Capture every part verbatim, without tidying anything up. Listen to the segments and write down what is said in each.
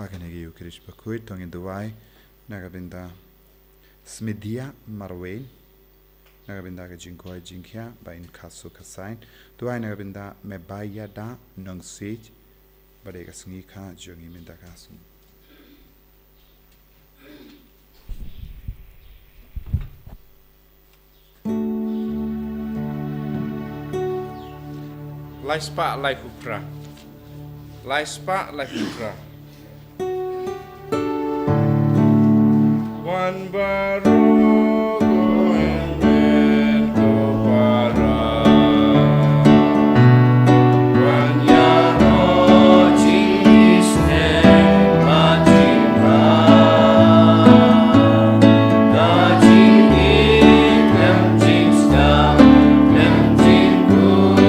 Ha kane ka Ïukharist bakhuid to ngin duwai na ka bynta Smidia Marwein, na ka bynta ka jingkoit jingkhiah ba in khasu khasain. Duwai na ka bynta Mebaïada Nongsiej, ba dei ka sngi kha jong ngi mynta ka sngi. Lai spah lai phra. Lai spah lai phra. Wan baroh ko hynmen ko para. Wan ïaroh jingïaseng bad jingbha. Ka jingïeit khlem jingsdang khlem jingkut.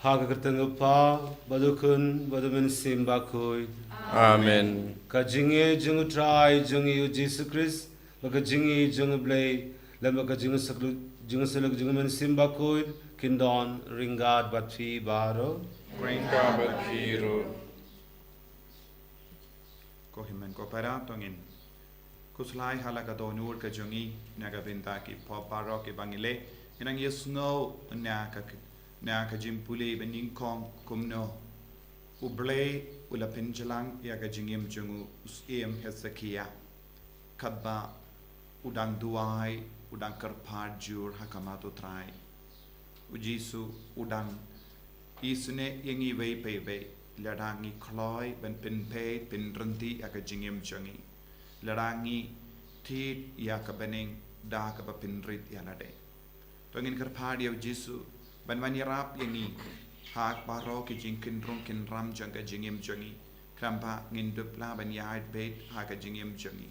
Ha ka kyrteng u Kpa, bad u Khun, bad u Mynsiem Bakhuid. Amen. Ka jingïeit jong u Trai jong ngi u Jisu Khrist, bad ka jingïeit jong u Blei, lem bad ka jingïasuk, jingïasuk jong u Mynsiem Bakhuid, kin don ryngkat bad phi baroh. Ryngkat bad phi ruh. Ko hynmen ko para, to ngin khuslai ha la ka dohnud ka jong ngi na ka bynta ki pop baroh kiba ngi leh. Ngin nang ïasngew na ka, na ka jingpule ba nyngkong kumno U Blei u la pynjlan ïa ka jingim jong u syiem Hesekiah. Katba u dang duwai, u dang kyrpad jur ha khmat u Trai. U Jisu u dang isynei ïa ngi iwei pa iwei, lada ngi kloi ban pynpeit pynryntih ïa ka jingim jong ngi, lada ngi thied ïa ka bneng da kaba pynrit ïa lade. To ngin kyrpad ïa u Jisu ban wan ïarap ïa ngi ha baroh ki jingkynrung kynram jong ka jingim jong ngi, khnang ba ngin dup lah ban ïaid beit ha ka jingim jong ngi.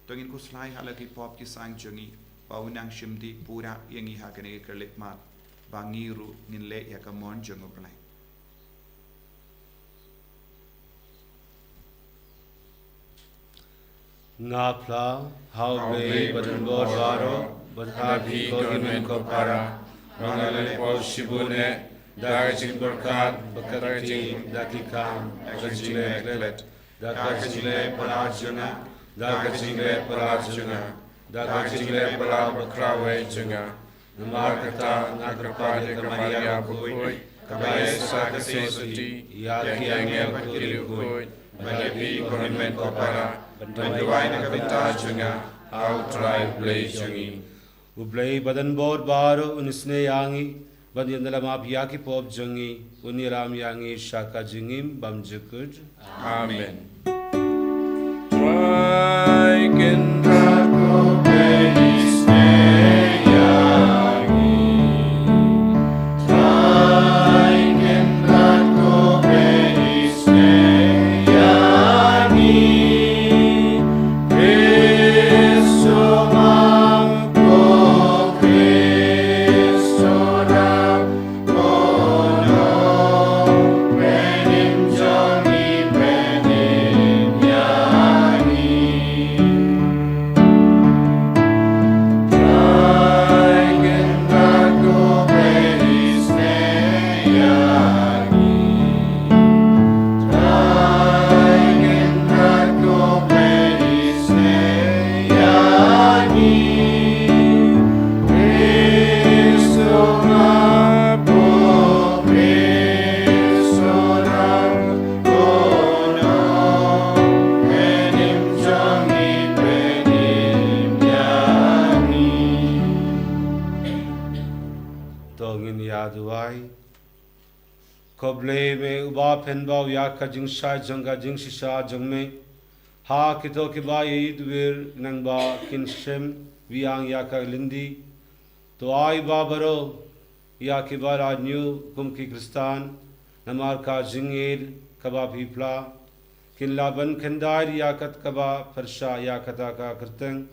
To ngin khuslai ha la ki pop ki sang jong ngi, ba u nang shim dih pura ïa ngi ha kane ka khyllipmat, ba ngi ruh ngin leh ïa ka mon jong U Blei. Nga phla ha U Blei Badonbor baroh, bad ha phi ko hynmen ko para, ba nga la leh pop shibun eh, da ka jingpyrkhat, bad ka ktien, da ki kam, da ka jingleh klet, da ka jingleh palat jong nga, da ka jingleh palat jong nga, da ka jingleh palat bakhraw eh jong nga. Namar kata nga kyrpad ïa ka Maria bakhuid, kaba ïeit sa ka Saiñ Sotti, ïa ki angel bad ki riewkhuid, bad ïa phi ko hynmen ko para, ban duwai na ka bynta jong nga ha U Trai U Blei jong ngi. U Blei Badonbor baroh un isynei ïa ngi, ban ïa la map ïa ki pop jong ngi, un ïalam ïa ngi sha ka jingim bymjukut. Amen. Trai Kynrad ko Blei isynei ïa ngi. Trai Kynrad ko Blei isynei ïa ngi. Khrist u ong ko Khrist u ong. duwai. Ko Blei me uba pynbha ïa ka jingshai jong ka jingshisha jong me ha kito kiba ïeit wir, nangba kin shem biang ïa ka lynti. To ai ba baroh ïa kiba la ñiew kum ki Khristan namar ka jingïeit kaba phi phla, kin lah ban khyndai ïa kat kaba pyrshah ïa kata ka kyrteng,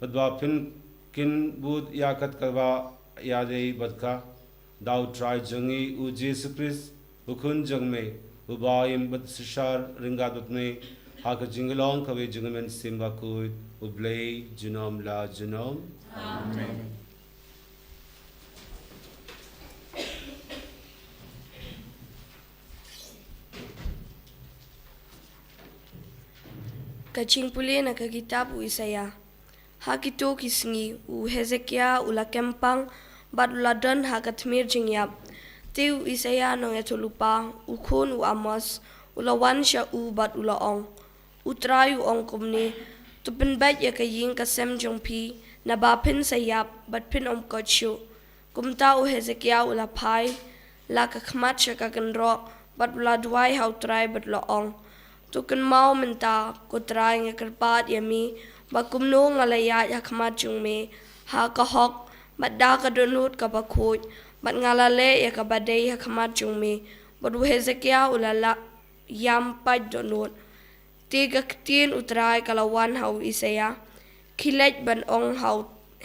bad ba phin kin bud ïa kat kaba ïadei bad ka. Da U Trai jong ngi U Jisu Khrist, U Khun jong me, uba im bad synshar ryngkat bad me ha ka jinglong kawei jong U Mynsiem Bakhuid, U Blei junom la junom. Amen. Ka jingpule na ka kitab u Isaïah. Ha kito ki sngi u Hezekiah u la kyrpang bad u la don ha ka thmir jingïap. Te u Isaïah nongïathuhlypa, u khun u Amoz, u la wan sha u bad u la ong, U Trai u ong kumne: To pynbeit ïa ka ïing ka sem jong phi, naba phin sa ïap bad phin ym koit shuh. Kumta u Hezekiah u la phai la ka khmat sha ka kynroh bad u la duwai ha U Trai bad u la ong, To kynmaw mynta, ko Trai, nga kyrpad ïa me ba kumno nga la ïaid ha khmat jong me ha ka hok bad da ka dohnud kaba khuid, bad nga la leh ïa kaba dei ha khmat jong me. Bad u Hezekiah u la lah ïam pait dohnud. Te ka ktien U Trai ka la wan ha u Isaïah. Khie leit ban ong ha u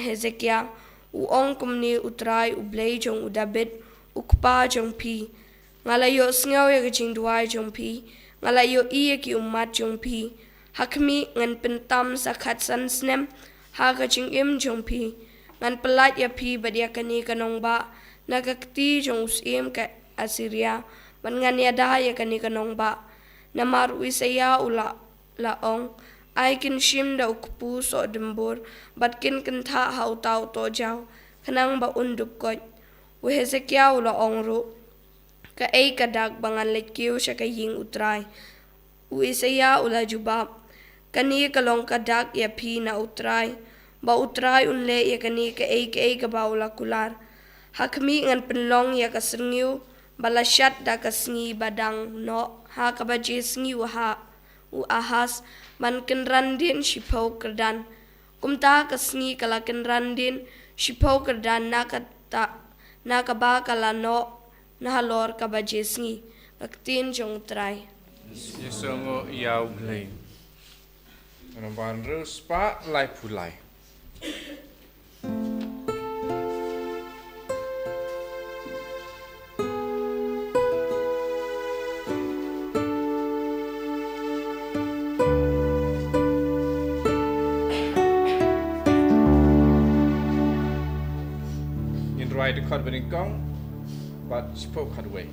Hezekiah, U ong kumne U Trai, U Blei jong u Dabid, u kpa jong phi: Nga la ïohsngew ïa ka jingduwai jong phi, nga la ïohi ïa ki ummat jong phi. Ha khmih, ngan pyntam sa khatsan snem ha ka jingim jong phi. Ngan pyllait ïa phi bad ïa kane ka nongbah na ka kti jong u syiem ka Assyria, bad ngan ïada ïa kane ka nongbah. Namar u Isaïah u la la ong, Ai kin shim da u kpu soh dymbur bad kin kynthah ha uta u tohjaw, khnang ba un dup koit. U Hezekiah u la ong ruh, Kaei ka dak ba ngan leit kiew sha ka ïing U Trai? U Isaïah u la jubab, Kane ka long ka dak ïa phi na U Trai, ba U Trai un leh ïa kane kaei kaei kaba u la kular. Ha khmih, ngan pynlong ïa ka syrngiew ba la shad da ka sngi ba dang noh ha ka baje sngi u ha u Ahaz, ban kynran dien shiphew kyrdan. Kumta ka sngi ka la kynran dien shiphew kyrdan na kata, na kaba ka la noh na halor ka baje sngi. Ka ktien jong U Trai. Ïasngewbha ïa U Blei. Ngan ban rus pa lai pulai. Ngin rwai dkhot banyngkong bad shiphew khatwei.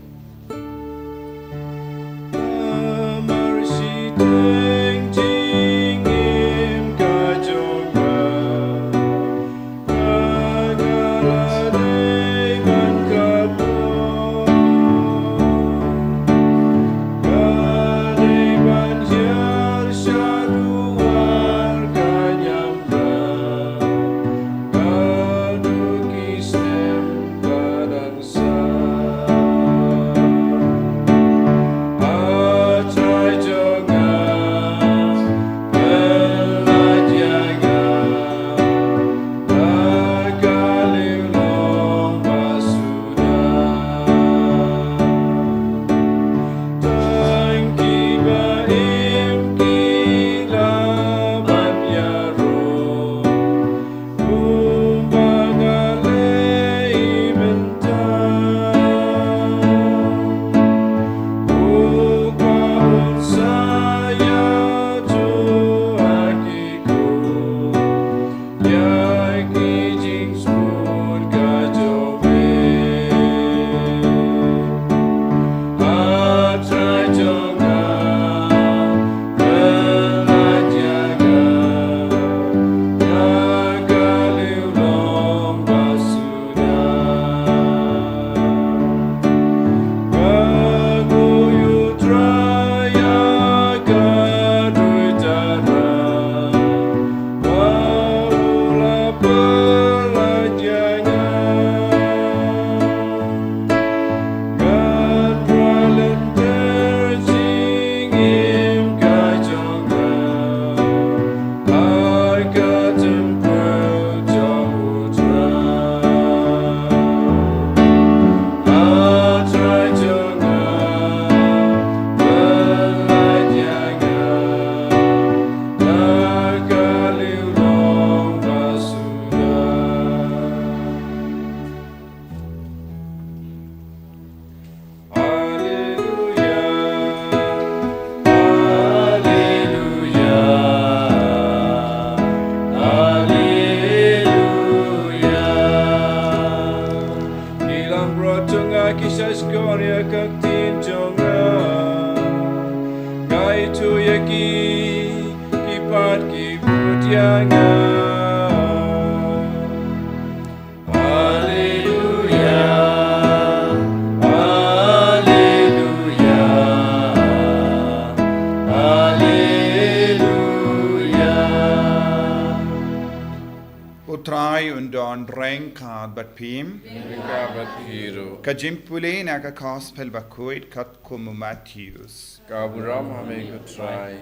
U Trai un don ryngkat bad phim. Ryngkat bad phi ruh. Ka jingpule na ka Gospel bakhuid katkum u Mathaios. Ka burom ha me ko Trai.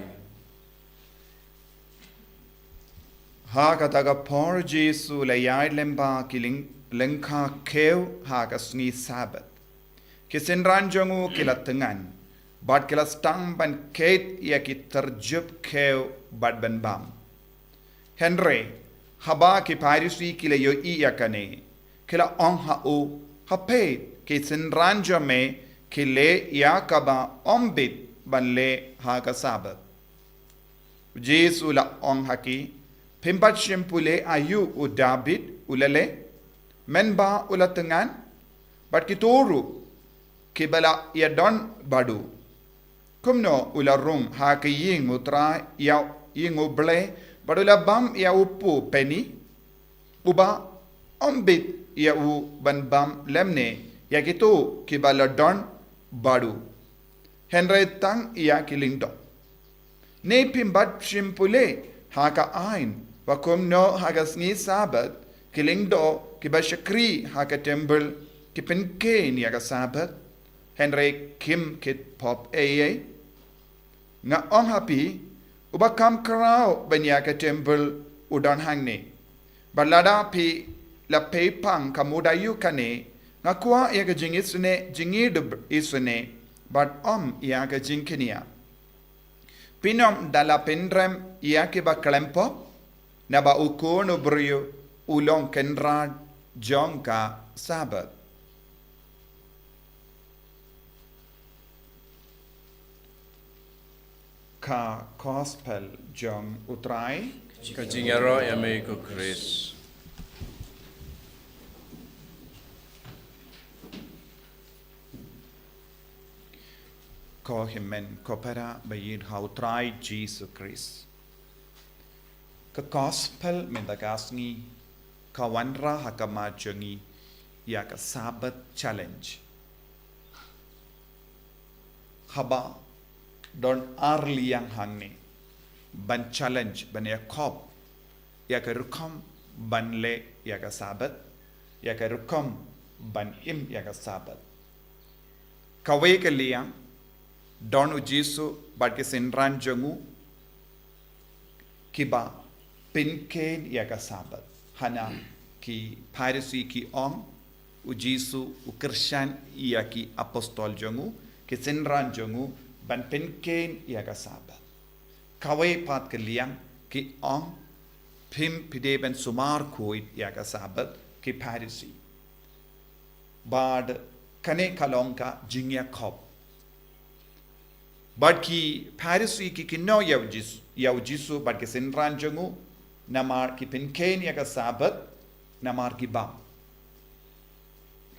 Ha kata ka por Jisu u la ïaid lyngba ki lyng-, lyngkha kiew ha ka sngi Sabbath. Ki synran jong u ki la tyngan, bad ki la sdang ban keit ïa ki tyrjup kiew bad ban bam. Hynrei, haba ki Pharisi ki la ïohi ïa kane, ki la ong ha u, ha phi, ki synran jong me, ki leh ïa kaba ym bit ban leh ha ka Sabbath. U Jisu u la ong ha ki, phim pat shym pule aïu u Dabid u la leh, mynba u la tyngan, bad kito ruh, kiba la ïadon bad u. Kumno u la rung ha ka ïing u Trai ïa ïing u Blei, bad u la bam ïa u peni, uba ym bit ïa u ban bam lymne ïa kito kiba la don bad u. Hynrei tang ïa ki lyngdoh. Ne phim pat shym pule ha ka aiñ, ba kumno ha ka sngi Sabbath, ki lyngdoh kiba shakri ha ka templ, ki pynkheiñ ïa ka Sabbath, hynrei kim kit pop ei ei. Nga ong ha phi, uba kham khraw ban ïa ka templ u don hangne. Bad lada phi la peit pang ka mut aïu kane, nga kwah ïa ka jingisynei, jingïeit isynei, bad ym ïa ka jingkñia. Phin ym da la pynrem ïa kiba khlem pop, naba u Khun u briew u long Kynrad jong ka Sabbath. Ka Gospel jong u Trai. Ka jingïaroh ïa me ko Khrist. Ko hynmen ko para ba ïeit ha u Trai Jisu Khrist. Ka Gospel mynta ka sngi ka wanrah ha khmat jong ngi ïa ka Sabbath challenge. Haba don ar liang hangne ban challenge, ban ïakhop ïa ka rukom ban leh ïa ka Sabbath, ïa ka rukom ban im ïa ka Sabbath. Kawei ka liang, don u Jisu bad ki synran jong u kiba pynkheiñ ïa ka Sabbath. Hana ki Pharisi ki ong, u Jisu u kyrshan ïa ki apostol jong u, ki synran jong u, ban pynkheiñ ïa ka Sabbath. Kawei pat ka liang ki ong, phim phi dei ban sumar khuid ïa ka Sabbath, ki Pharisi. Bad kane ka long ka jingïakhop. Bad ki Pharisi ki kynnoh ïa u Jis-, ïa u Jisu bad ki synran jong u, namar ki pynkheiñ ïa ka Sabbath, namar ki bam.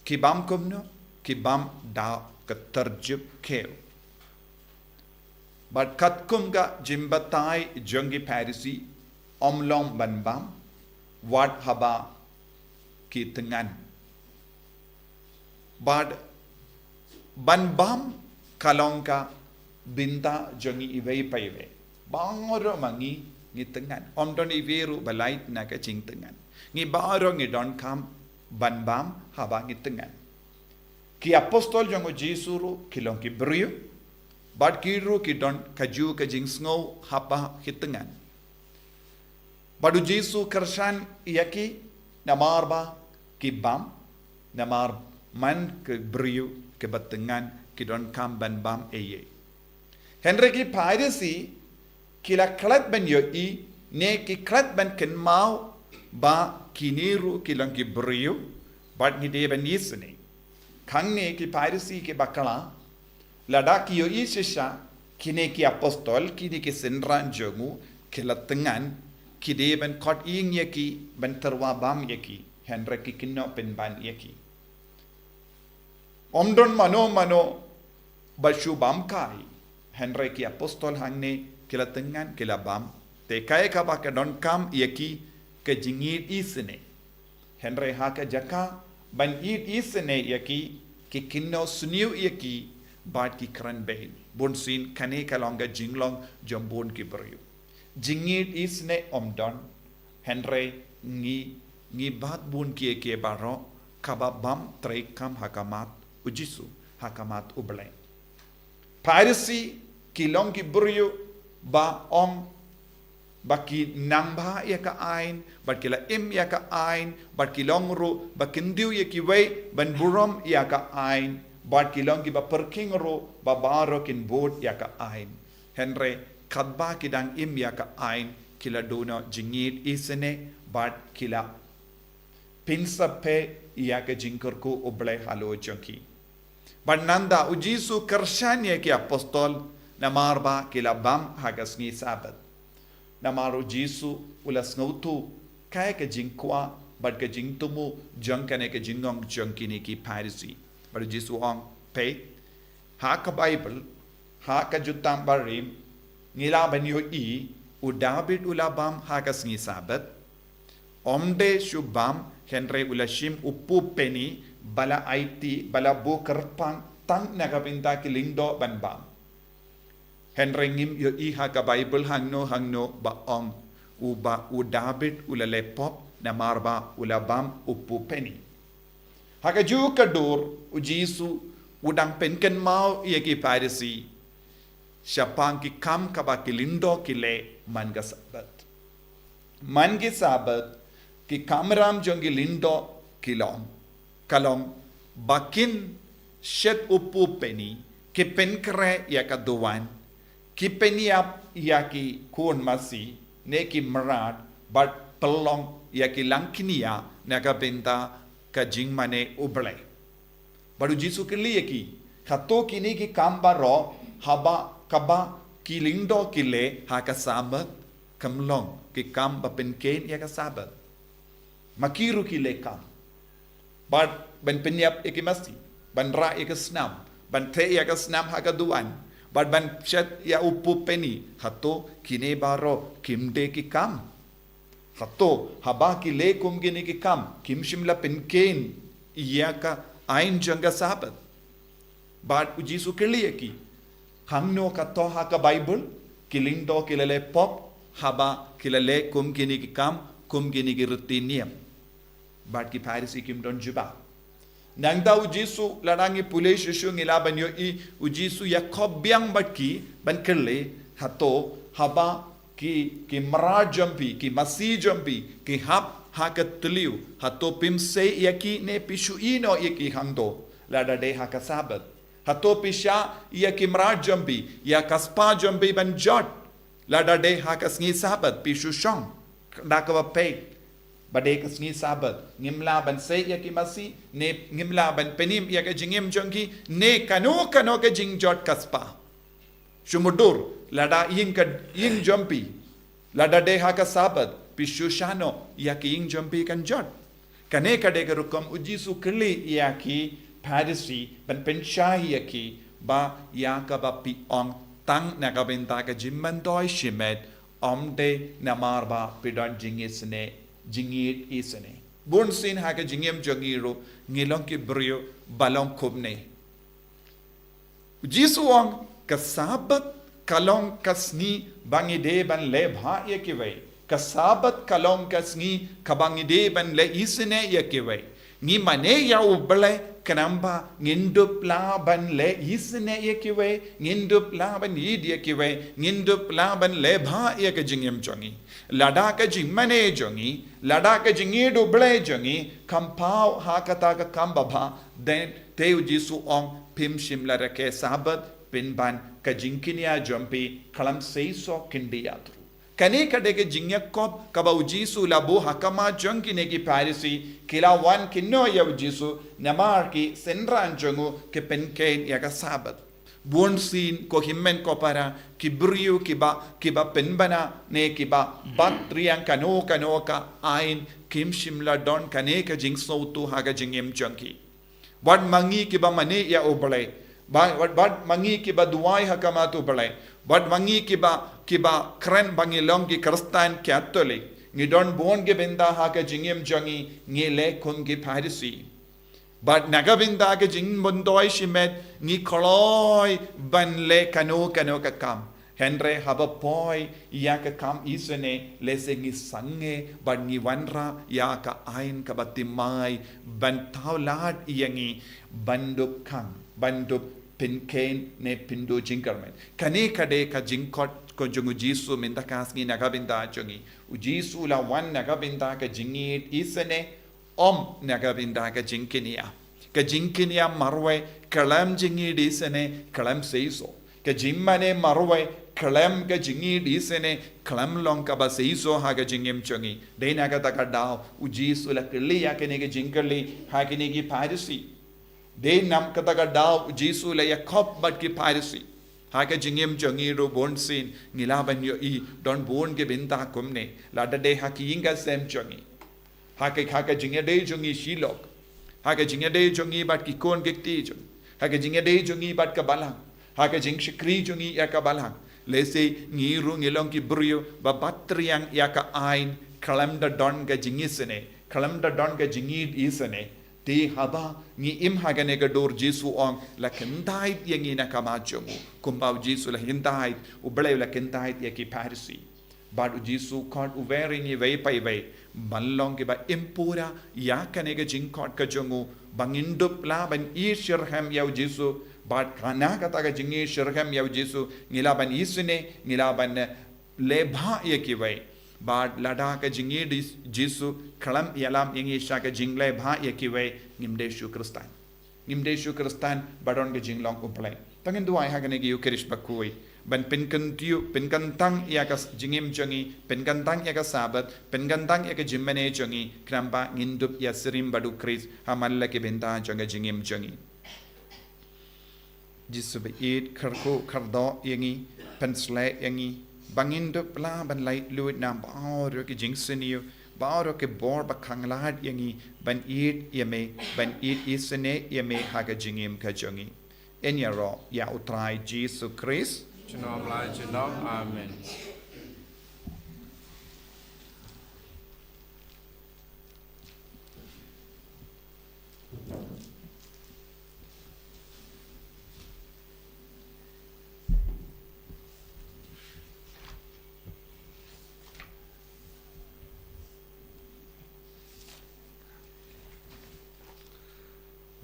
Ki bam kumno, ki bam da ka tyrjup kiew. Bad katkum ka jingbatai jong ki Pharisi, ym long ban bam, wat haba ki tyngan. Bad ban bam ka long ka bynta jong ngi iwei pa iwei. Baroh ma ngi ngi tyngan. Ym don iwei ruh ba lait na ka jingtyngan. Ngi baroh ngi donkam ban bam haba ngi tyngan. Ki apostol jong u Jisu ruh ki long ki briew. Bad ki ruh ki don kajuh ka jingsngew haba ki tyngan. Bad u Jisu kyrshan ïa ki namar ba ki bam, namar man ki briew kiba tyngan ki donkam ban bam ei ei. Hynrei ki Pharisi ki la klet ban ïohi ne ki klet ban kynmaw ba kine ruh ki long ki briew bad ngi dei ban isynei. Hangne ki Pharisi ki bakla, lada ki ïohi shisha kine ki apostol, kine ki synran jong u ki la tyngan, ki dei ban khot ïing ïa ki, ban tyrwa bam ïa ki, hynrei ki kynnoh pynban ïa ki. Ym don mano mano ba shu bam kai, hynrei ki apostol hangne ki la tyngan, ki la bam. Te kaei kaba ka donkam ïa ki, ka jingïeit isynei. Hynrei ha ka jaka ban ïeit isynei ïa ki, ki kynnoh sniew ïa ki bad ki kren beiñ. Bunsien kane ka long ka jinglong jong bun ki briew. Jingïeit isynei ym don, hynrei ngi, ngi bat bun kiei kiei baroh kaba bam treikam ha khmat u Jisu, ha khmat U Blei. Pharisi ki long ki briew ba ong ba ki nang bha ïa ka aiñ, bad ki la im ïa ka aiñ, bad ki long ruh ba kyndiew ïa kiwei ban burom ïa ka aiñ, bad ki long kiba pyrkhing ruh ba baroh kin bud ïa ka aiñ. Hynrei katba ki dang im ïa ka aiñ, ki la duh noh jingïeit isynei bad ki la pynsaphriang ïa ka jingkyrkhu U Blei halor jong ki. Bad nangta u Jisu kyrshan ïa ki apostol namar ba ki la bam ha ka sngi Sabbath. Namar u Jisu u la sngewthuh kaei ka jingkwah bad ka jingthmu jong kane ka jingong jong kine ki Pharisi. Bad u Jisu u ong, peit, ha ka Baibl, ha ka Jutang Barim, ngi lah ban ïohi, u Dabid u la bam ha ka sngi Sabbath. Ym dei shu bam, hynrei u la shim u pu peni ba la aiti, ba la buh kyrpang tang na ka bynta ki lyngdoh ban bam. Hynrei ngim ïohi ha ka Baibl hangno hangno ba ong u ba u Dabid u la leh pop namar ba u la bam u pu peni. Ha kajuh ka dur u Jisu u dang pynkynmaw ïa ki Pharisi shaphang ki kam kaba ki lyngdoh ki leh man ka Sabbath. Man ki Sabbath, ki kamram jong ki lyngdoh ki long, ka long ba kin shet u pu peni, ki pynkhreh ïa ka duwan, ki pynïap ïa ki khun masi ne ki mrad, bad pynlong ïa ki langknia na ka bynta ka jingmane U Blei. Bad u Jisu u kylli ïa ki, hato kine ki kam baroh haba kaba ki lyngdoh ki leh ha ka Sabbath kam long ki kam ba pynkheiñ ïa ka Sabbath? Ma ki ruh ki leh kam. Bad ban pynïap ïa ki masi, ban rah ïa ka snam, ban theh ïa ka snam ha ka duwan, bad ban shet ïa u pu peni, hato kine baroh kim dei ki kam? Hato haba ki leh kum kine ki kam, kim shym la pynkheiñ ïa ka aiñ jong ka Sabbath? Bad u Jisu u kylli ïa ki, hangno kato ha ka Baibl ki lyngdoh ki la leh pop haba ki la leh kum kine ki kam, kum kine ki riti niam? Bad ki Pharisi kim don jubab. Nangta u Jisu, lada ngi pule shuh shuh ngi lah ban ïohi u Jisu u ïakhop biang bad ki ban kylli, hato haba ki, ki mrad jong phi, ki masi jong phi ki hap ha ka thliew, hato phim sei ïa ki ne phi shu ïehnoh ïa ki hangto? Lada dei ha ka Sabbath, hato phi shah ïa ki mrad jong phi, ïa ka spah jong phi ban jot? Lada dei ha ka sngi Sabbath phi shu shong da kaba peit ba dei ka sngi Sabbath, ngim lah ban sei ïa ki masi ne ngim lah ban pynim ïa ka jingim jong ki ne kano kano ka jingjot ka spah? Shu mutdur, lada ïing ka, ïing jong phi, lada dei ha ka Sabbath phi shu shah noh, ïa ka ïing jong phi kan jot? Kane ka dei ka rukom u Jisu u kylli ïa ki Pharisi ban pynshai ïa ki ba ïa kaba phi ong tang na ka bynta ka jingmyntoi shimet, ym dei namar ba phi don jingisynei, jingïeit isynei. Bunsien ha ka jingim jong ngi ruh ngi long ki briew ba long kumne. U Jisu u ong, ka Sabbath ka long ka sngi ba ngi dei ban leh bha ïa kiwei. Ka Sabbath ka long ka sngi kaba ngi dei ban leh isynei ïa kiwei. Ngi mane ïa U Blei khnang ba ngin dup lah ban leh isynei ïa kiwei, ngin dup lah ban ïeit ïa kiwei, ngin dup lah ban leh bha ïa ka jingim jong ngi. Lada ka jingmane jong ngi, lada ka jingïeit U Blei jong ngi kam paw ha kata ka kam babha, then te u Jisu u ong, phim shym la rakhe Sabbath pynban ka jingkñia jong phi khlem seisoh khyndiat ruh. Kane ka dei ka jingïakhop kaba u Jisu u la buh ha khmat jong kine ki Pharisi, ki la wan kynnoh ïa u Jisu namar ki synran jong u ki pynkheiñ ïa ka Sabbath. Bunsien ko hynmen ko para, ki briew kiba, kiba pynbna ne kiba bat riang kano kano ka aiñ, kim shym la don kane ka jingsngewthuh ha ka jingim jong ki. Bad ma ngi kiba mane ïa U Blei, ba-, bad, bad ma ngi kiba duwai ha khmat U Blei, bad ma ngi kiba, kiba kren ba ngi long ki Khristan Katholik, ngi don bun ki bynta ha ka jingim jong ngi, ngi leh kum ki Pharisi. Bad na ka bynta ka jingmyntoi shimet ngi kloi ban leh kano kano ka kam. Hynrei haba poi ïa ka kam isynei, lehse ngi sangeh bad ngi wanrah ïa ka aiñ kaba thymmai ban thaw lad ïa ngi ban dup khang, ban dup pynkheiñ ne pynduh jingkyrmen. Kane ka dei ka jingkhot ka jong u Jisu mynta ka sngi na ka bynta jong ngi. U Jisu u la wan na ka bynta ka jingïeit isynei, ym na ka bynta ka jingkynïap. Ka jingkynïap marwei, khlem jingïeit isynei, khlem seisoh. Ka jingmane marwei, khlem ka jingïeit isynei, khlem long kaba seisoh ha ka jingim jong ngi. Dei na kata ka daw u Jisu u la kylli ïa kine ki jingkylli ha kine ki Pharisi. Dei na kata ka daw u Jisu u la ïakhop bad ki Pharisi. Ha ka jingim jong ngi ruh bunsien ngi lah ban ïohi don bun ki bynta kumne, lada dei ha ki ïing ki sem jong ngi, ha ka, ha ka jingïadei jong ngi shilok, ha ka jingïadei jong ngi bad ki khun ki kti jong ngi, ha ka jingïadei jong ngi bad ka balang, ha ka jingshakri jong ngi ïa ka balang. Lehse ngi ruh ngi long ki briew ba bat triang ïa ka aiñ, khlem da don ka jingisynei, khlem da don ka jingïeit isynei. Te haba ngi im ha kane ka dur, Jisu u ong, la kyntait ïa ngi na ka mat jong u, kumba u Jisu u la kyntait, U Blei u la kyntait ïa ki Pharisi. Bad u Jisu u khot uwei ïa ngi iwei pa iwei ban long kiba im pura ïa kane ka jingkhot ka jong u, ba ngin dup lah ban ïeit shitrhem ïa u Jisu. Bad na kata ka jingïeit shitrhem ïa u Jisu ngi lah ban isynei, ngi lah ban, eh, leh bha ïa kiwei. Bad lada ka jingïeit Jisu khlem ïalam ïa ngi sha ka jingleh bha ïa kiwei, ngim dei shuh Khristan. Ngim dei shuh Khristan ba don ka jinglong U Blei. To ngin duwai ha kane ka Ïukharist bakhuid ban pynkyntiew, pynkyntang ïa ka jingim jong ngi, pynkyntang ïa ka Sabbath, pynkyntang ïa ka jingmane jong ngi, khnang ba ngin dup ïasyriem bad u Khrist ha man la ki bynta jong ka jingim jong ngi. Jisu ba ïeit, kyrkhu kyrdoh ïa ngi, pynshlei ïa ngi ba ngin dup lah ban lait luid na baroh ki jingsniew, baroh ki bor ba khanglad ïa ngi ban ïeit ïa me, ban ïeit isynei ïa me ha ka jingim ka jong ngi. Ngin ïaroh ïa U Trai Jisu Khrist. Junom la junom. Amen.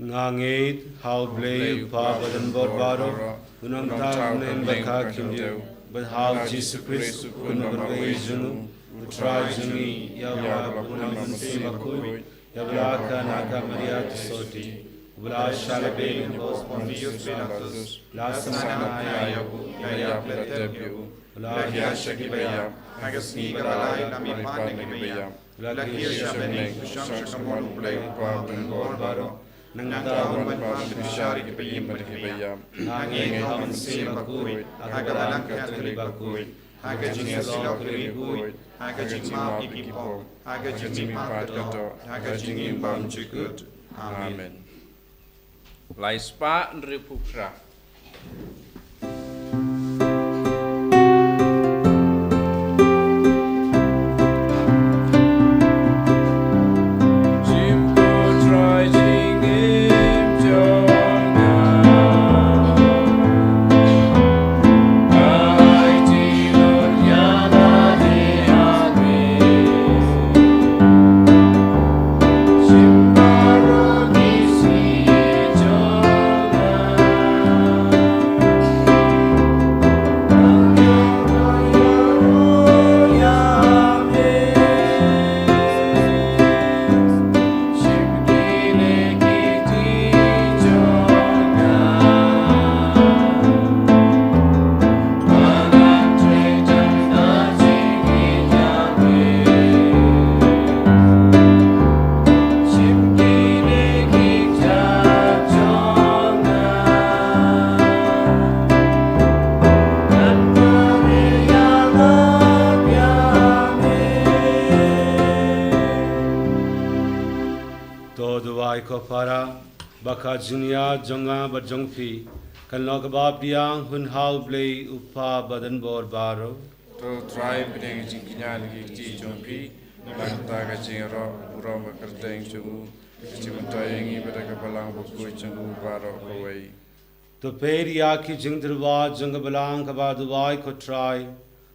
Nga ngeit ha U Blei U Kpa badonbor baroh, U Nongthaw Bneng bakhatkhyndew, bad ha U Jisu Khrist U Khun bapher jong U, U Trai jong ngi, ïalap bad U Nongpynim Bakhuid, ïa ba la kha na ka Maria Theisotti, u ba la shah lade na ka bos Pontius Pilatus, la sahnarphna ïa u, la ïap la tep ïa u, la hiar sha kiba ïap, ha ka sngi kaba lai la mihpat na kiba ïap, la kiew sha bneng, shong sha ka mon U Blei U Kpa badonbor baroh. Nangta un wan pat ban bishar ïa kiba im bad kiba ïap. Nga ngeit ha U Mynsiem Bakhuid, ha ka Balang Katholik bakhuid, ha ka jingïasyllok ri khuid, ha ka jingmap ïa ki pop, ha ka jingmihpat ka doh, ha ka jingim bymjukut. Amen. Lai spah hynriewphew phra. To duwai ko para, ba ka jingïaid jong nga bad jong phi kan long kaba biang hun ha U Blei U Kpa badonbor baroh. To Trai pdiang jingkñia na ki kti jong phi, nangta ka jingïaroh burom ka kyrteng jong u, ka jingmyntoi ïa ngi bad ka Balang bakhuid jong u baroh kawei. To peit ïa ki jingtyrwa jong ka balang kaba duwai, ko Trai,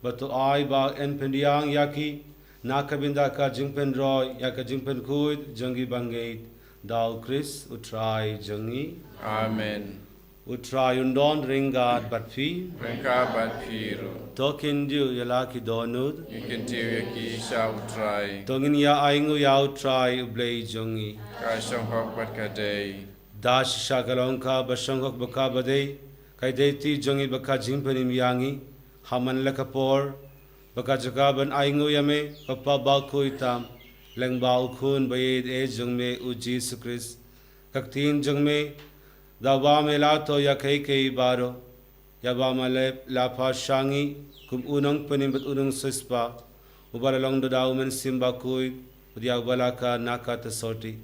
bad to ai ba yn pyndiang ïa ki na ka bynta ka jingpynroi ïa ka jingpynkhuid jong ki bangeit, da u Khrist u Trai jong ngi. Amen. U Trai un don ryngkat bad phi. Ryngkat bad phi ruh. To kin duh ïa la ki dohnud. Ngi kyntiew ïa ki sha u Trai. To ngin ïa ainguh ïa u Trai u Blei jong ngi. Ka shong hok bad ka dei. Da shisha ka long kaba shong hok bad kaba dei, ka ïeit jong ngi bad ka jingpynim ïa ngi, ha man la ka por, ba ka jaka ban ainguh ïa me, Kpa bakhuid tam, lyngba u Khun ba ïeit eh jong me u Jisu Khrist, ka ktien jong me, da ba me la thoh ïa kiei kiei baroh, ïa ba ma lep la pha sha ngi, kum u nongpynim bad u nongsiewspah, uba la long da u Mynsiem Bakhuid, bad ïa uba la ka na ka ta soti.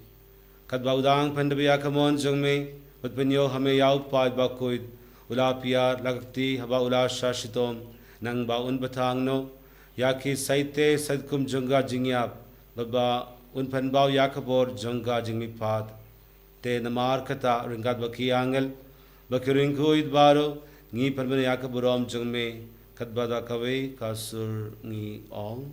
Katba u dang pyndep ïa ka mon jong me, bad pynïoh ha me ïa u Paid Bakhuid, u la pdiang la ka kti haba u la shah shitom, nang ba un bthang noh ïa ki saite sait kum jong ka jingïap, bad ba un pynpaw ïa ka bor jong ka jingmihpat. Te namar kata, ryngkat bad ki angel bad ki riewkhuid baroh, ngi pynbna ïa ka burom jong me, katba da kawei ka sur ngi ong.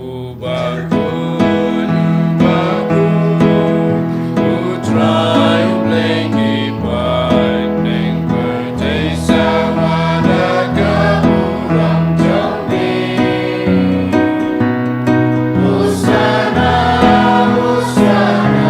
U bakhuid, u bakhuid, u Trai u Blei ki paid, neng pyrthei sawa da ka burom jong me. Hosanna, Hosanna.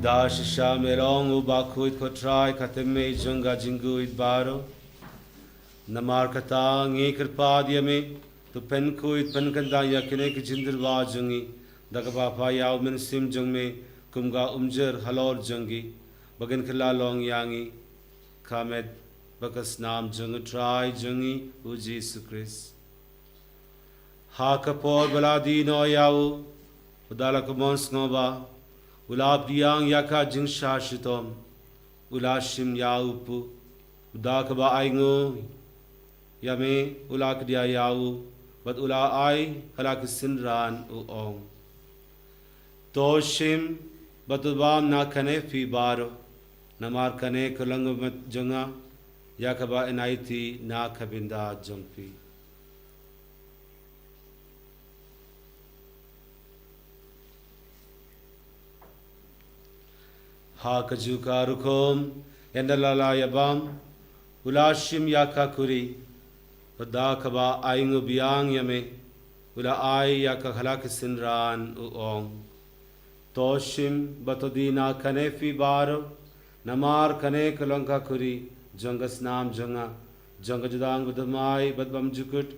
Da shisha me long u bakhuid, ko Trai, ka thymmei jong ka jingkhuid baroh. Namar kata ngi kyrpad ïa me, to pynkhuid pynkyntang ïa kine ki jingtyrwa jong ngi, da kaba pha ïa u Mynsiem jong me kum ka umjur halor jong ki, ba kin kylla long ïa ngi ka met bad ka snam jong u Trai jong ngi u Jisu Khrist. Ha ka por ba la die noh ïa u, u da la ka mon sngewbha, u la pdiang ïa ka jingshah shitom, u la shim ïa u paw, u da kaba ainguh ïa me, u la kdiah ïa u, bad u la ai ha la ki synran, u ong: To shim bad to bam na kane phi baroh, namar kane ka long ka met jong nga, ïa kaba yn aiti na ka bynta jong phi. Ha kajuh ka rukom, ynda la ïa bam, u la shim ïa ka kuri, bad da kaba ainguh biang ïa me, u la ai ïa ka ha la ki synran, u ong: To shim bad to die na kane phi baroh, namar kane ka long ka kuri jong ka snam jong nga, jong ka jutang bathymmai bad bymjukut,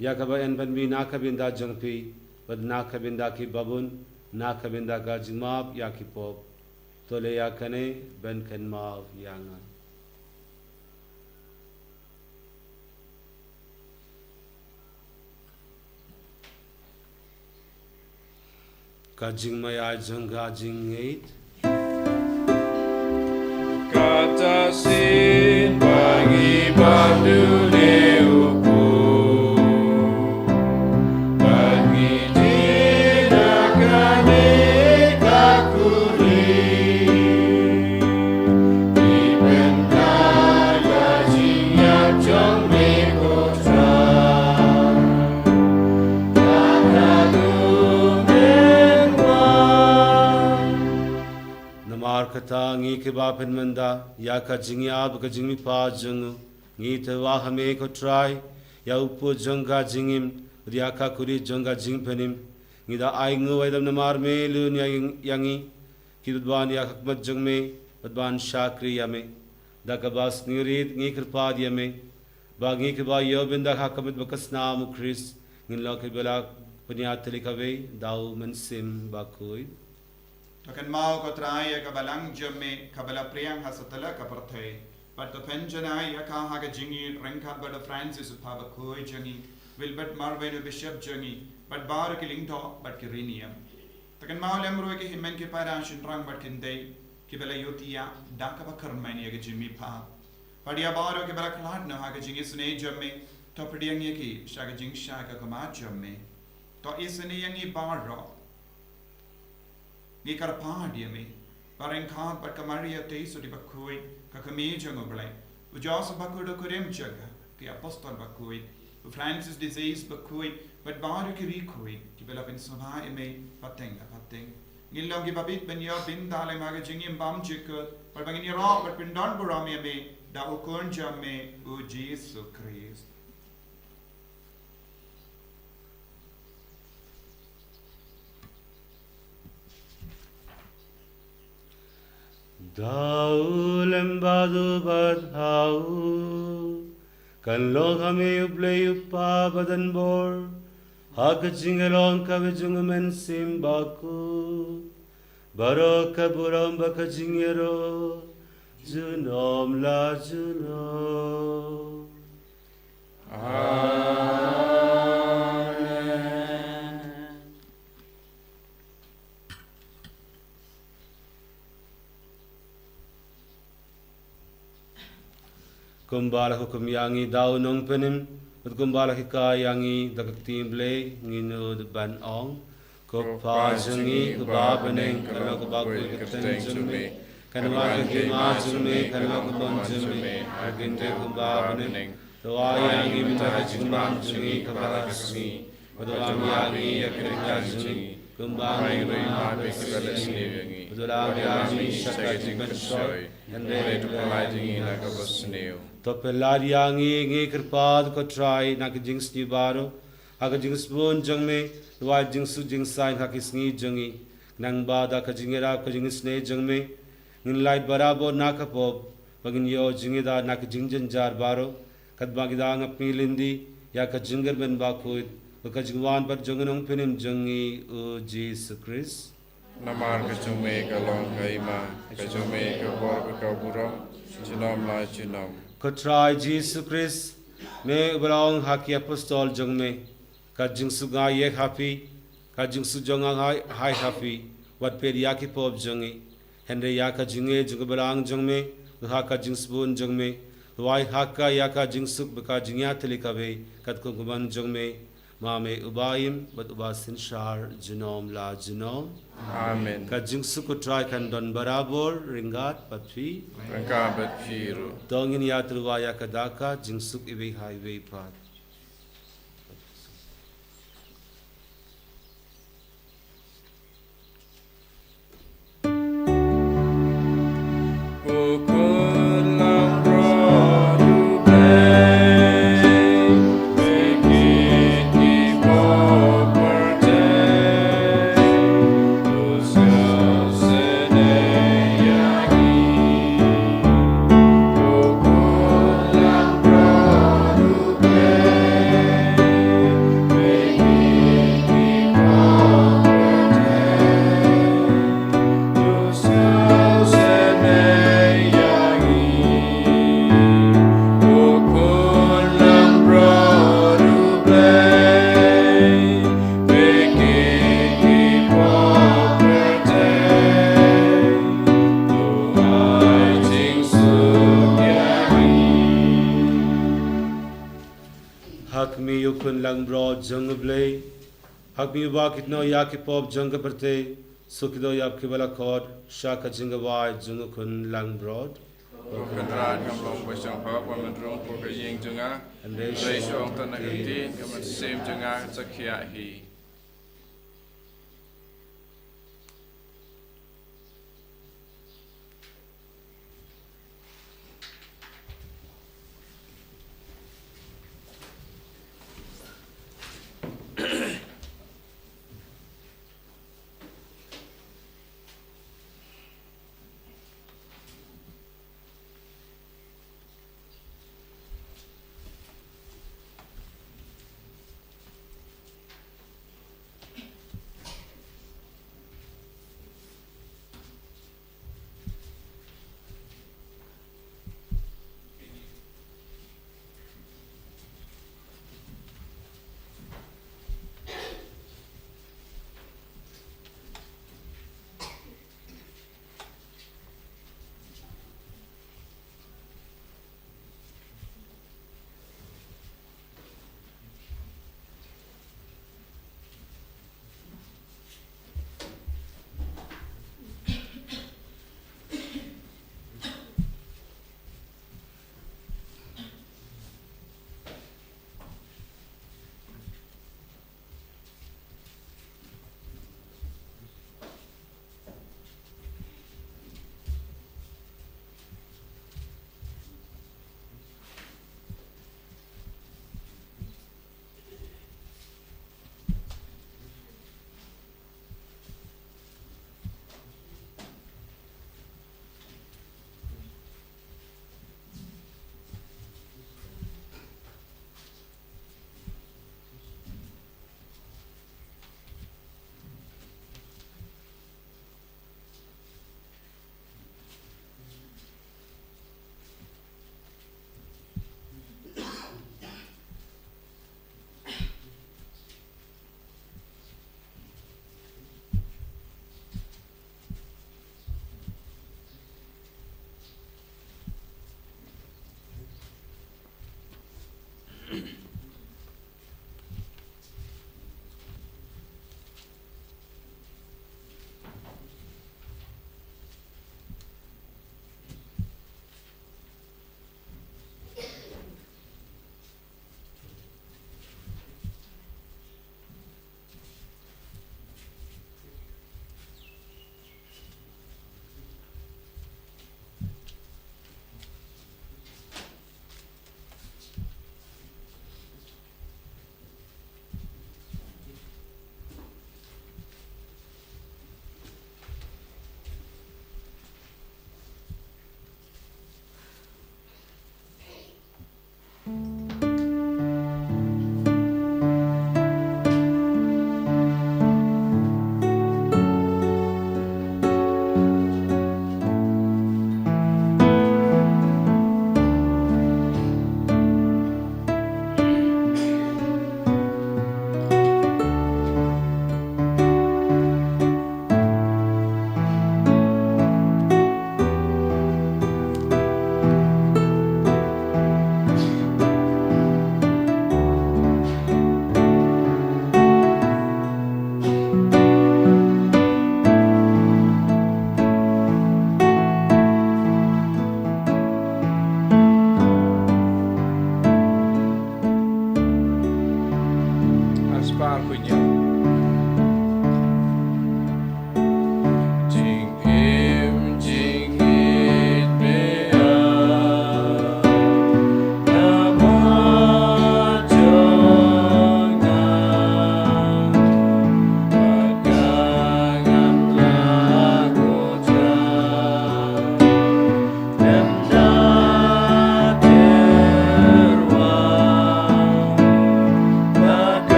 ïa kaba yn pynmih na ka bynta jong phi, bad na ka bynta ki babun, na ka bynta ka jingmap ïa ki pop. To leh ïa kane ban kynmaw ïa nga. Ka jingmaïa jong ka jingngeit. Kata shisien ba ngi bam dune u paw, ba ngi die na kane ka kuri, ngi pynkylla ka jingïap jong me, ko Trai. Namar kata ngi kiba pynmynda ïa ka jingïap ka jingmihpat jong u, ngi tyrwa ha me, ko Trai, ïa u paw jong ka jingim, ïa ka kuri jong ka jingpynim. Ngi da ainguh ai dam namar me lun ïa, ïa ngi, ki bad ban ïa ka khmat jong me, bad ban shakri ïa me. Da kaba sngewrit ngi kyrpad ïa me, ba ngi kiba ïoh bynta ha ka met bad ka snam u Khrist, ngin long kiba la pynïatylli kawei da u Mynsiem Bakhuid. To kynmaw ko Trai ïa ka balang jong me kaba la pdiang ha satlak ka pyrthei, bad to pynjanai ïa ka ha ka jingïeit ryngkat bad u Francis u kpa bakhuid jong ngi, Wilbert Marwei u Bishop jong ngi, bad baroh ki lyngdoh bad ki riewniam. To kynmaw lem ruh ïa ki hynmen ki para shynrang bad ki khyndai kiba la ïohthiah da kaba kyrmen ïa ka jingmihpat. Bad ïa baroh kiba la khlad noh ha ka jingisynei jong me, to pdiang ïa ki sha ka jingshai ka khmat jong me. To isynei ïa ngi baroh. Ngi kyrpad ïa me, ba ryngkat bad ka Maria Theisotti bakhuid, ka kmie jong u Blei, u Joseph bakhuid u kurim jong ka, ki apostol bakhuid, u Francis de Assisi bakhuid, bad baroh ki riewkhuid kiba la pynsngewbha ïa me pateng da pateng, ngin long kiba bit ban ïoh bynta lem ha ka jingim bymjukut, bad ba ngin ïaroh bad pyndonburom ïa me da u Khun jong me, u Jisu Khrist. Da u lem bad u bad ha u, kan long ha me u Blei u Kpa badan bor, ha ka jingïalong kaba jong u Mynsiem Bakhuid, baroh ka burom bad ka jingïaroh junom la junom. Amen. Kumba la hukum ïa ngi da u Nongpynim, bad kumba la hikai ïa ngi da ka ktien Blei, ngin nud ban ong: Ko Kpa jong ngi uba ha bneng, kan long kaba khuid ka kyrteng jong me, kan wan ka hima jong me, kan long ka mon jong me ha ka khyndew kumba ha bneng. To ai ïa ngi mynta ka jingbam jong ngi kaba ha ka sngi, bad to ai ïa ngi ïa ka jingkyrkhu jong ngi, kumba ngi ruh ngi map ïa kiba la sniew ïa ngi, bad to ïoh ïa ngi sha ka jingpynshoi, hynrei to pyllait ïa ngi na kaba sniew. To pyllait ïa ngi, ngi kyrpad ko Trai, na ka jingsniew baroh, ha ka jingsbun jong me, to ai jingsuk jingsaiñ ha ki sngi jong ngi, khnang ba da ka jingïarap ka jingisynei jong me, ngin lait barabor na ka pop, ba ngin ïoh jingïada na ka jingjynjar baroh, katba ngi dang ap ngi lynti ïa ka jingkyrmen bakhuid, bad ka jingwan pat jong u Nongpynim jong ngi u Jisu Khrist. Namar ka jong me ka long ka hima, ka jong me ka bor bad ka burom, junom la junom. Ko Trai Jisu Khrist, me uba la ong ha ki apostol jong me, ka jingsuk nga ai ha phi, ka jingsuk jong nga ngi ai ha phi, wat peit ïa ki pop jong ngi, hynrei ïa ka jingïeit jong ka balang jong me, ha ka jingsbun jong me, to ai ha ka ïa ka jingsuk bad ka jingïatylli kaba katkum ka mon jong me, ma me uba im bad uba synshar junom la junom. Amen. Ka jingsuk ko Trai kan don barabor ryngkat bad phi. Ryngkat bad phi ruh. To ngin ïatylli ïa ka da ka jingsuk iwei ha iwei pat. Ha kmie u Khun langbrot jong u Blei, ha kmie uba kit noh ïa ki pop jong ka pyrthei, suk kito ïa kiba la khot sha ka jingkhawai jong u Khun langbrot. Ko Kynrad, ngam long ba shong hok ban rung ha ka ïing jong nga, hynrei shu ong tang na ka ktien, ka mynsiem jong nga kan sa khiah hi.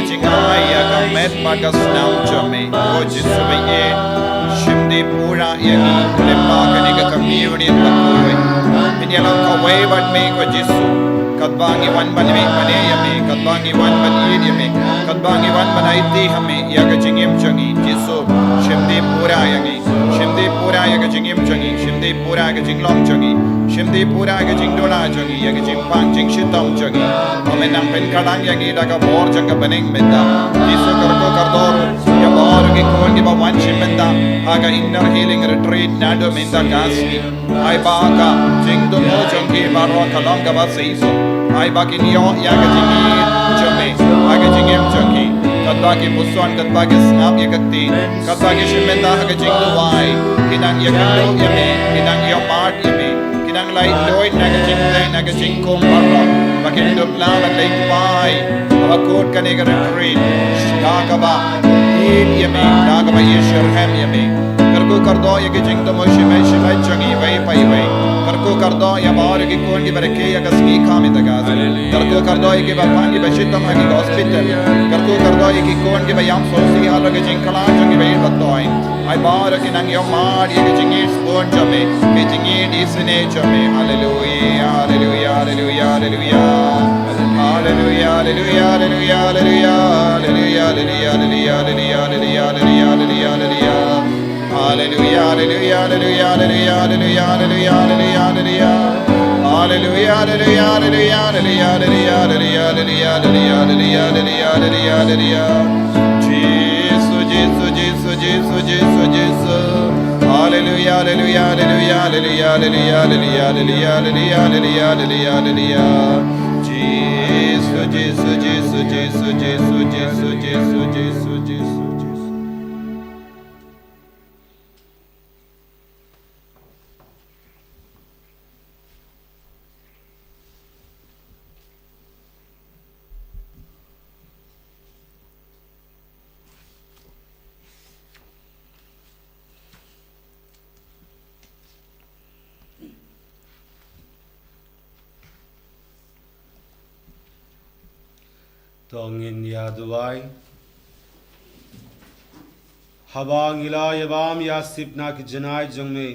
jingai ïa ka met bad ka snam jong me. Ko Jisu ba ïeit, shim dih pura ïa ngi lyngba kane ka communion bakhuid. Phin ïa long kawei bad me ko Jisu. Katba ngi wan ban ïeit ban ïeit ïa me, katba ngi wan ban ïeit ïa me, katba ngi wan ban aiti ha me ïa ka jingim jong ngi. Jisu, shim dih pura ïa ngi. Shim dih pura ïa ka jingim jong ngi, shim dih pura ïa ka jinglong jong ngi, shim dih pura ïa ka jingduna jong ngi, ïa ka jingpang jingshitom jong ngi. Ba men nang pynkhlaiñ ïa ngi da ka bor jong ka bneng mynta. Jisu, kyrkhu kyrdoh ruh ïa baroh ki khun kiba wan shim mynta ha ka inner healing retreat naduh mynta ka sngi. Ai ba ka jingthmu jong ki baroh ka long kaba shisha. Ai ba kin ïoh ïa ka jingïeit jong me ha ka jingim jong ki. Katba ki puson, katba ki sngap ïa ka ktien, katba ki shim mynta ha ka jingduwai, kin nang ïakynduh ïa me, kin nang ïohmad ïa me, kin nang lait luid na ka jingtei na ka jingkhum baroh. Ba kin dup lah ban leit phai ha kut kane ka retreat da kaba ïeit ïa me, da kaba ïasyrhem ïa me. Kyrkhu kyrdoh ïa ki jingthmu shimet shimet jong ngi iwei pa iwei. Kyrkhu kyrdoh ïa baroh ki khun kiba rakhe ïa ka sngi kham ïa ka. Kyrkhu kyrdoh ïa kiba pang kiba shitom ha ki hospital. Kyrkhu kyrdoh ïa ki khun kiba ïam sngewsih halor ka jingkhlaiñ jong kiba ïeit ba toiñ. Ai baroh kin nang ïohmad ïa ka jingïeit sbun jong me, ka jingïeit isynei jong me. Haleluia, haleluia, haleluia, haleluia. Haleluia, haleluia, haleluia, haleluia. Haleluia, haleluia, haleluia, haleluia, haleluia, haleluia, haleluia. Haleluia, haleluia, haleluia, haleluia, haleluia, haleluia, haleluia. Haleluia, haleluia, haleluia, haleluia, haleluia, haleluia, haleluia, haleluia, haleluia, haleluia. Jisu, Jisu, Jisu, Jisu, Jisu, Jisu. Haleluia, haleluia, haleluia, haleluia, haleluia, haleluia, haleluia, haleluia, haleluia, haleluia. Jisu, Jisu, Jisu, Jisu, Jisu, Jisu, Jisu, Jisu, Jisu. To ngin ïa duwai. Haba ngi la ïa bam ïa sip na ki janai jong me,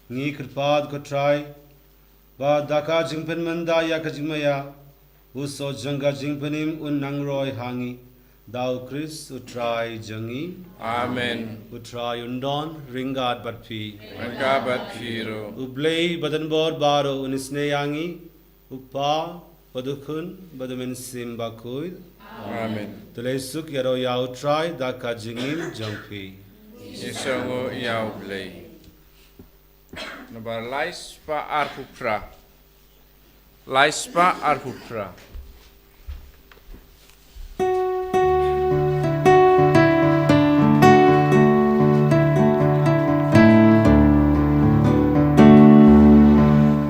ngi kyrpad ko Trai, ba da ka jingpynmynta ïa ka jingmaïa, u soh jong ka jingpynim un nang roi ha ngi, da u Khrist u Trai jong ngi. Amen. U Trai un don ryngkat bad phi. Ryngkat bad phi ruh. U Blei badonbor baroh un isynei ïa ngi, u Kpa, bad u Khun, bad u Mynsiem Bakhuid. Amen. To leit suk ïaroh ïa u Trai da ka jingim jong phi. Ngi sngewnguh ïa u Blei. Nambar lai spah arphew phra. Lai spah arphew phra.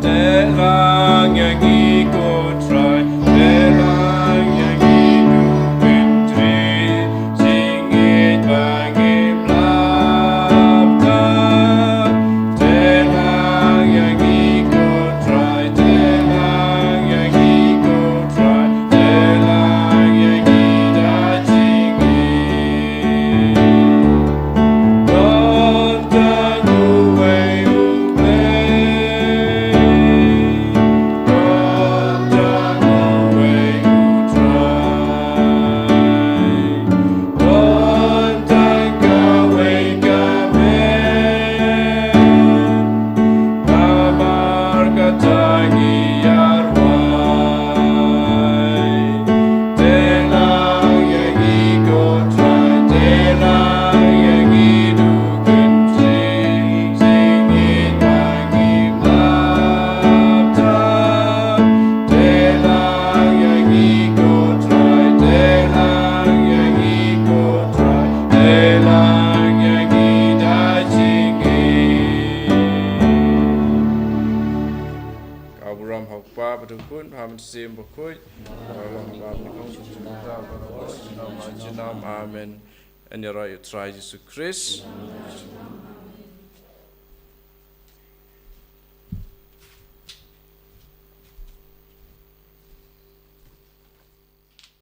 Te lang ïa ngi ko Trai, te lang ïa ngi, du pyntrei jingngeit ba ngim lap tam. Te lang ïa ngi ko Trai, te lang ïa ngi ko Trai, te lang ïa ngi da jingngeit. Don tang uwei u Blei. Don tang uwei u Trai. Don tang kawei ka met. Namar kata ngi ïa rwai. Te lang ïa ngi ko Trai, te lang ïa ngi, du pyntrei jingngeit ba ngim lap tam. Te lang ïa ngi ko Trai, te lang ïa ngi ko Trai, te lang ïa ngi da jingngeit. Ka burom ha u Kpa bad u Khun bad ha u Mynsiem Bakhuid. Ka long bad ngi kum ka jingim. Amen. Yn ïaroh ïa u Trai Jisu Khrist.